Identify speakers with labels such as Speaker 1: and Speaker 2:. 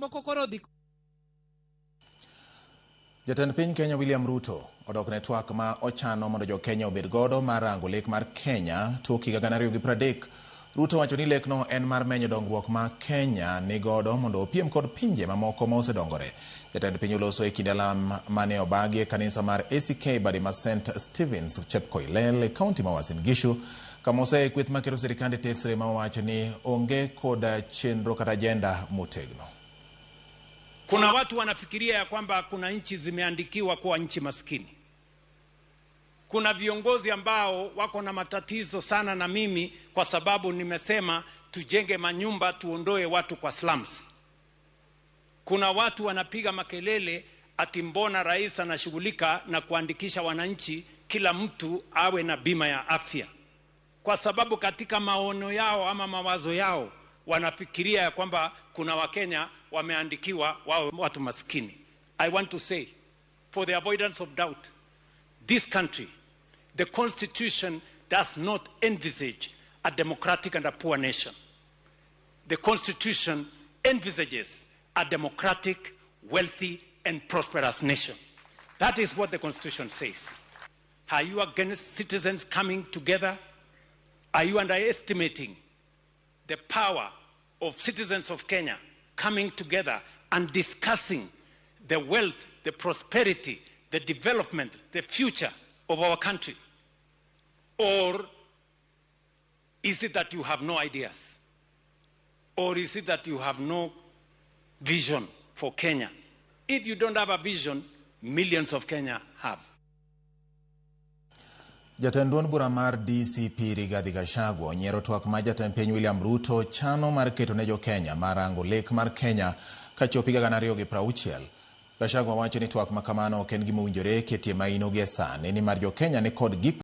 Speaker 1: moko koro odhi.
Speaker 2: Jatend piny Kenya William Ruto odok ne twak ma ochano mondo jo Kenya obed godo mar rango lek mar Kenya tok higa 2030. Ruto wacho ni lekno en mar menyo dongruok ma Kenya ni godo mondo opiem kod pinje mamoko ma osedongore. Jatend piny oloso e kinde alam mane obagi e kanisa mar ACK Badi ma St Stevens Chepkoilel e kaunti ma Uasin Gishu kama oseye kweth maketo sirikande tesre ma owacho ni onge kod chenro kata ajenda motegno.
Speaker 3: Kuna watu wanafikiria ya kwamba kuna nchi zimeandikiwa kuwa nchi maskini. Kuna viongozi ambao wako na matatizo sana na mimi kwa sababu nimesema tujenge manyumba, tuondoe watu kwa slums. Kuna watu wanapiga makelele ati mbona rais anashughulika na kuandikisha wananchi, kila mtu awe na bima ya afya, kwa sababu katika maono yao ama mawazo yao wanafikiria ya kwamba kuna Wakenya wameandikiwa wawe watu maskini. I want to say for the avoidance of doubt, this country, the constitution does not envisage a democratic and a poor nation. The constitution envisages a democratic, wealthy and prosperous nation. That is what the constitution says. Are you against citizens coming together? Are you underestimating the power of citizens of Kenya coming together and discussing the wealth, the prosperity, the development, the future of our country? Or is it that you have no ideas? Or is it that you have no vision for Kenya? If you don't have a vision, millions of Kenya have.
Speaker 2: Jatend duond bura mar DCP Rigathi Gachagua onyiero twak ma jatend piny William Ruto chano mar keto ne jo Kenya mar rango lek mar Kenya kachopo higa 2060. Gachagua wacho ni twak ma kamano ok en gima owinjore ketie maino gie sani nimar jo Kenya ni kod gik